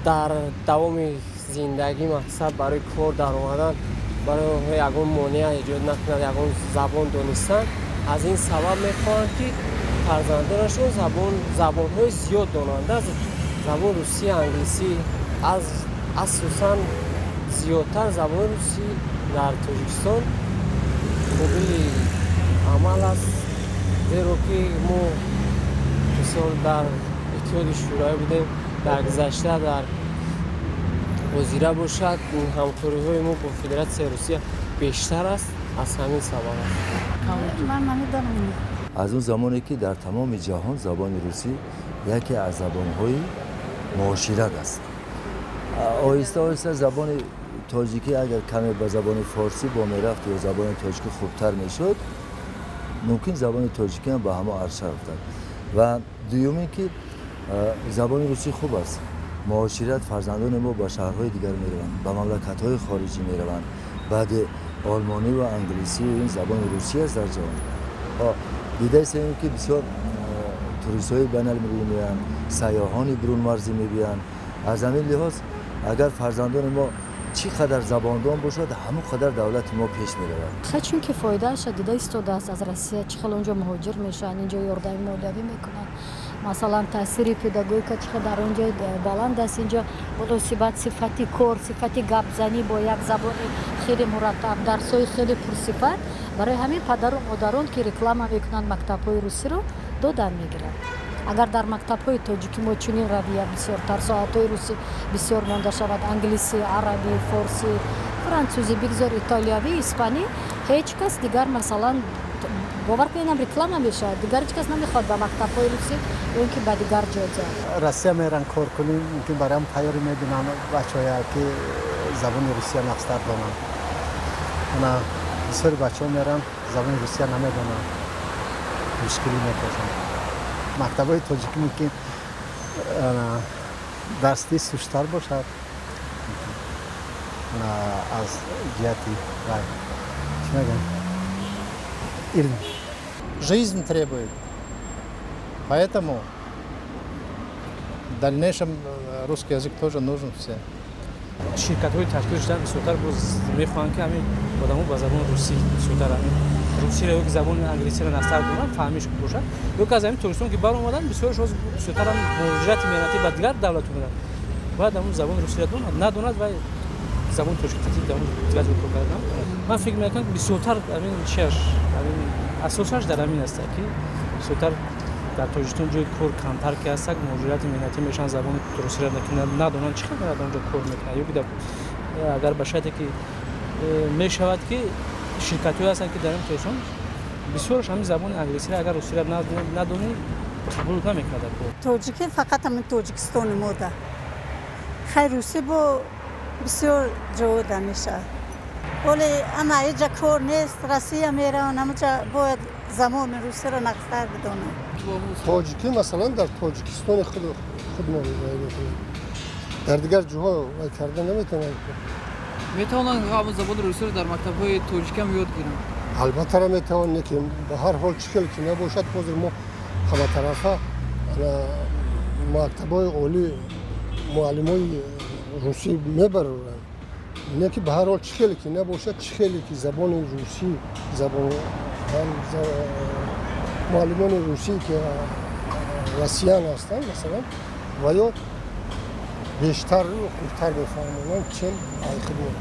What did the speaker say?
Дар давоми зиндагӣ, мақсад, барои кор даромадан, барои онҳо ягон монеа эҷод накунад ягон забон донистан. Аз ин сабаб мехоҳанд, ки фарзандонашон забонҳои зиёд донанд, забони русӣ, англисӣ, аз асосан зиёдтар забони русӣ дар Тоҷикистон қобили амал аст, зеро ки мо, мисол, дар Иттиҳоди Шӯравӣ будем дар гузашта, дар ҳозира бошад, ҳамкориҳои мо бо Федератсияи Русия бештар аст, аз ҳамин сабаб аст. Ман намедонам. Аз он замоне ки дар тамоми ҷаҳон забони русӣ яке аз забонҳои муошират аст, оҳиста оҳиста забони тоҷикӣ агар каме ба забони форсӣ бо мерафт ё забони тоҷикӣ хубтар мешуд, мумкин забони тоҷикӣ ҳам ба ҳамон арша рафтад. Ва дуюм ин ки забони русӣ хуб аст, муошират, фарзандони мо ба шаҳрҳои дигар мераванд, ба мамлакатҳои хориҷӣ мераванд. Баъди олмонӣ ва англисӣ ин забони русӣ аст дар ҷаҳон. Дидаистем, ки бисёр туристҳои байналмилалӣ меоянд, сайёҳони берунмарзӣ мебиёянд. Аз ҳамин лиҳоз, агар фарзандони мо чӣ қадар забондон бошад, ҳамон қадар давлати мо пеш меравад. Хай, чунки фоидааша дида истодааст аз Россия, чӣ хел онҷо муҳоҷир мешаванд, инҷо ёрдами молиявӣ мекунанд. Масалан, таъсири педагогика чӣ хел дар он ҷо баланд аст, инҷо муносибат, сифати кор, сифати гапзанӣ бо як забони хеле мураттаб, дарсҳои хеле пурсифат. Барои ҳамин падару модарон, ки реклама мекунанд мактабҳои русиро, додан мегиранд. Агар дар мактабҳои тоҷикӣ мо чунин равия, бисёртар соатҳои русӣ бисёр монда шавад, англисӣ, арабӣ, форсӣ, французӣ, бигзор итолиявӣ, испанӣ, ҳеҷ кас дигар, масалан, бовар кунед, реклама мешавад, дигар ҳеҷ кас намехоҳад ба мактабҳои русӣ ё ин ки ба дигар ҷо зад. Россия меран кор кунем, мумкин барои тайёрӣ мебинанд бачаҳоя, ки забони русия нағзтар донанд. Ана бисёри бачаҳо меранд, забони русия намедонанд, мушкилӣ мекашанд. Мактабҳои тоҷикӣ мумкин дарсдиҳӣ сусттар бошад аз ҷиҳати, чӣ мегӯям, илм. Жизнь требует. Поэтому в дальнейшем русский язык тоже нужен всем. Ширкатҳои ташкил шудан бисёртар боз мехоҳанд, ки ҳамин одамо ба забони русӣ, бисёртар ҳамин русиро ё ки забони англисиро нағзтар донанд, фаҳмиш бошад. Ё ки аз ҳамин Тоҷикистон ки баромаданд, бисёрш бисёртар ҳам муҳоҷирати меҳнатӣ ба дигар давлатҳо мераванд, бояд ҳамун забони русиро донад. Надонад ва забони тоҷикӣ дигар ҷо кор карда наметавонад. Ман фикр мекунам, ки бисёртар ҳамин чиаш, ҳамин асосаш дар ҳамин аст, ки бисёртар дар Тоҷикистон ҷои кор камтар ки ҳастак, муҳоҷирати меҳнатӣ мешаванд, забони русиро надонанд, чӣ хел мерад онҷо кор мекунад? Ё ки агар ба шарте ки мешавад, ки ширкатҳое ҳастанд, ки дар ин Тоҷикистон бисёраш ҳамин забони англисиро, агар русиро надонӣ, қабул намекунад. Тоҷикӣ фақат ҳамин Тоҷикистони мода. Хай, русӣ бо бисёр ҷода мешавад. Оле ама иҷа кор нест, Россия мераванд, ҳамаҷа бояд забони русиро нағзтар бидонанд. Тоҷикӣ, масалан, дар Тоҷикистони худмон вай мекунем, дар дигар ҷоҳо вай карда наметавонанд. Метавонанд ҳамон забони русиро дар мактабҳои тоҷикӣ ҳам ёд гиранд? Албатта, метавон, ки ба ҳар ҳол, чӣ хел ки набошад, ҳозир мо ҳаматарафа мактабҳои олӣ муаллимои русӣ мебароранд, не ки ба ҳар ҳол, чӣ хеле ки набошад, чӣ хеле ки забони русӣ, забон муаллимони русӣ, ки россиян ҳастанд, масалан, ва ё бештар, хубтар мефаҳмонанд, чем ай худмон.